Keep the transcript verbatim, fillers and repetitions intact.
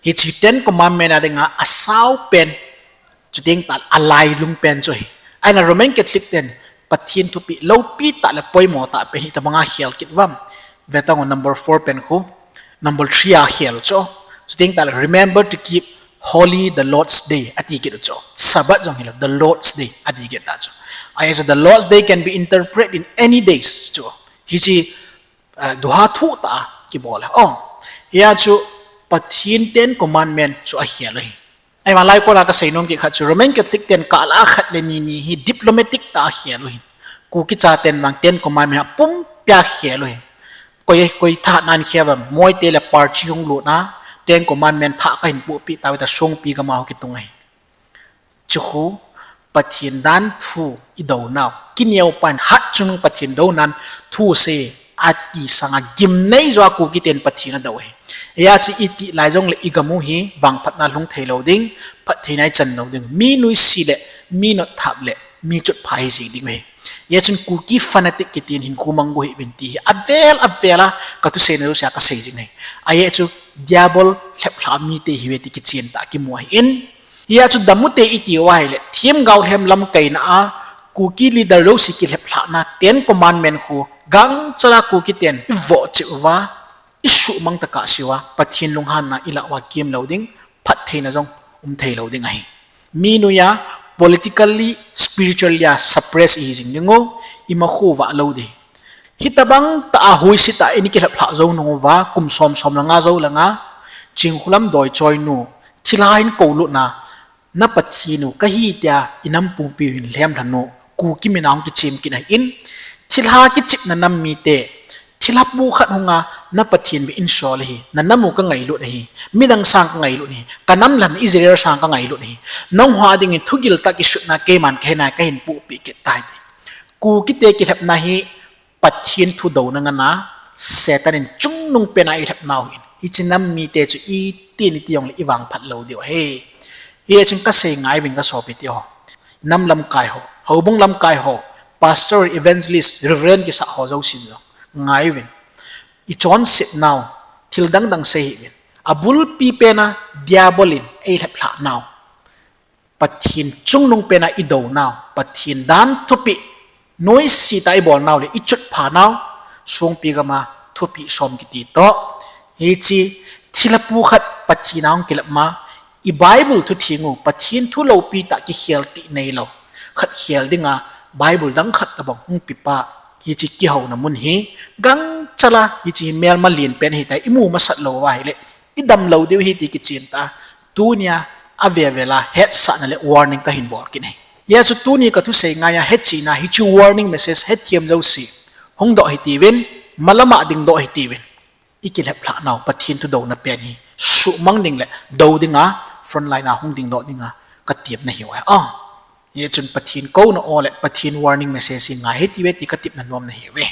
Hiche Ten Commandment a dinga asao pen, chuteng tah a lailung pen chu ahi. Ahinla Roman Catholic ten Pathen thupeh loupi tah le poimo tah pen hitobanga khel kit uvam. Vetan o number four pen khu, number three a khel u chu. Chuteng tah le, "Remember to keep holy the Lord's day," ati kit u chu. Sabbath jong hilou, the Lord's day ati kit ta chu. Ahi chu, the Lord's day can be interpreted in any days chu. Hiche, ah, duha thuh tah a kibol e. O, hia chu Pathen Ten Commandment chu akhel u ahi. Ahivang lai kona kasei nom kit khat chu Roman Catholic ten kah lah a khat le ni ni hi diplomatic tah a khel u ahi. Kuki chaten vang Ten Commandment a pumpia khel u ahi. Koi, koi thahatnan khel uvam, Moite le Parchi hung lutna, Ten Commandment thah kahin pohpeh tauve tia Songpi gam a hung kitung ahi. Chu khu Pathen dan thu idounau, kineo pan hatchungnung Pathen dounan thu sei ati sanga gimnei joh a Kuki ten Pathen adou ahi. Hia chu iti lai jongle igam u hi vangphatna lhung theilou ding, phattheina ichan lou ding, mi nuisat le, mi notthap le, mi chotpha hijing ding ahi. Hia chun Kuki fanatic kitin hinkho mang go hihuvin ti hi avel avel a kathusei na jouse a kasei jing ahi. Ahi chu Diabol lheplhah mite ihiuve ti kichen tah a kimu ahin. Hia chu damute iti uva ahile, themgao lhem lamkaina a Kuki leader jouse kilheplhahna Ten Commandment khu gangchal a Kuki ten ivoh cheh uva, isuhmang tah a sei uva, Pathen lunghanna ilah uva kem lou ding, phattheina jong um theilou ding ahi. Mi noiya politically, spiritually a suppress ihijing ding u, imakhu vah lou ding. Hitobang tah a huiset tah a ini kilheplhah jou nung uva, kum som som le nga jou langa, Chingkhulam Doichoinu, thilha in koulutna, na Pathen u kahi tia inam pumpiu hin lhemlhan u, Kuki mina hung kichem kit ahin, thilha kichepna nam mite, thilha pu khat hunga na Pathen beh in sol ahi, na nam u kangailut ahi, midang sang kangailut ahi, kanam lhan Israel sang kangailut ahi, nangho a dingin thugil tah kisutna keiman kahinai kahin pohpeh kit tai ti. Kukite kilhepna hi Pathen thu douna ngana, Satan in chungnung pena eilhepnau ahin. Hiche nam mite chu iti iti jongle ivangphat lou diu ahi. Hia chun kasei ngaiuvin kasopiteho. Nam lamkai ho, houbung lamkai ho, pastor, evangelist, reverend kisah ho jousen jong ngaiuvin. Ichonsetnau, thil dang dang sei hih uvin. Abulpi pena Diabol in eilheplhah nau, Pathen chungnung pena idounau, Pathen dan thupeh noise tah a ibolnau le ichotpha nau, Songpi gam a thupeh som kiti toh, hiche thilha pu khat Pathen a hung kilhep ma, i Bible thu theng u, Pathen thu loupi tah kikhel tih neilou, khat khel dinga Bible dang khat tobang hung pepa, hiche kihouna mun hi gangchal a hiche hi melma len pen ahitai, imu masat lou uva ahile idam lou diu ahi ti kichen tah a, tunia avevel a hetsahna le warning kahin bol kit ahi. Hia chu tuni kathusei ngaiya hechena hiche warning message hethem jouse hungdoh hitiuvin, malama dingdoh hitiuvin. Ikilheplhah nau Pathen thu douna pen hi suhmang ding le dou dinga frontline a hung dingdoh dinga katepna ahiuve. Hia chun Pathen kouna o le Pathen warning message hi ngai hitiuve ti katepna nom ahiuve.